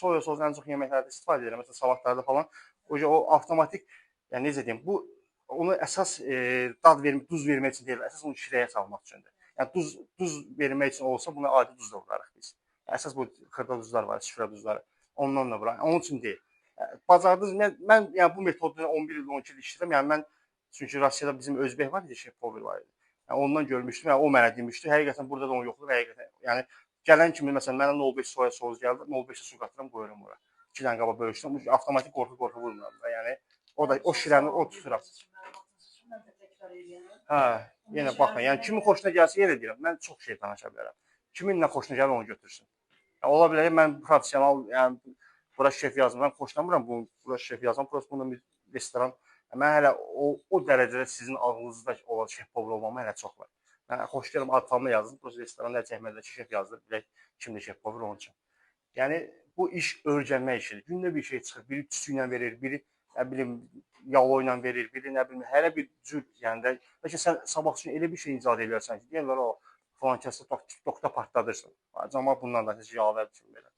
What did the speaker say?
Soya sosu ən çox yeməklərdə istifadə edirəm. Məsələn, salatlarda falan. O avtomatik, yəni necə deyim, bu onu əsas dad vermək, duz vermək üçün deyil, əsas onu şirəyə salmaq üçündür. Yəni duz vermək üçün olsa buna adi duz da vurarıq biz. Yəni, əsas bu xırda duzlar var, şifrə duzları. Ondan da vurar. Onun üçün deyil. Bacardınız, mən yəni bu metodla 11 il, 12 il işləyirəm. Yəni mən çünki Rusiyada bizim özbək var idi, şef power var idi. Yəni ondan görmüşdüm. Yəni o mənə demişdi. Həqiqətən burada da onun yoxdur. Həqiqətən. Yəni gələn kimi məsələn mənə 0.5 soya sos gəldi, 0.5 su qatıram, qoyuram ora. 2 dənə qaba bölüşdürəm. Avtomatik qorxu-qorxu vurmuram da. Yəni o da o şirəni o tuturam. Mən də təkrar eləyərəm. Hə, yenə baxın. Yəni kimin xoşuna gəlsə yenə deyirəm, mən çox şey danışa bilərəm. Kimin nə xoşuna gəlir onu götürsün. Yəni, ola bilər mən professional, yəni bura şef yazmıram, xoşlamıram bu bura şef yazmam. Prosta bundan bir restoran. Yəni, mən hələ o dərəcədə sizin ağlınızda olan şef power olmama hələ çox var. Mən xoşlayıram ad familya yazdım, prosta restoranda çəkmədilər ki, şef yazdır, bilək kimdir şef power onun üçün. Yəni bu iş öyrənmək işidir. Gündə bir şey çıxır, biri tüsü ilə verir, biri nə bilim yalo ilə verir, biri nə bilim hələ bir cür, yəni də bəlkə sən sabah üçün elə bir şey icad eləyərsən ki, deyirlər o falan kəsi TikTokda partladırsın. Camaat bundan da heç yavər üçün belə.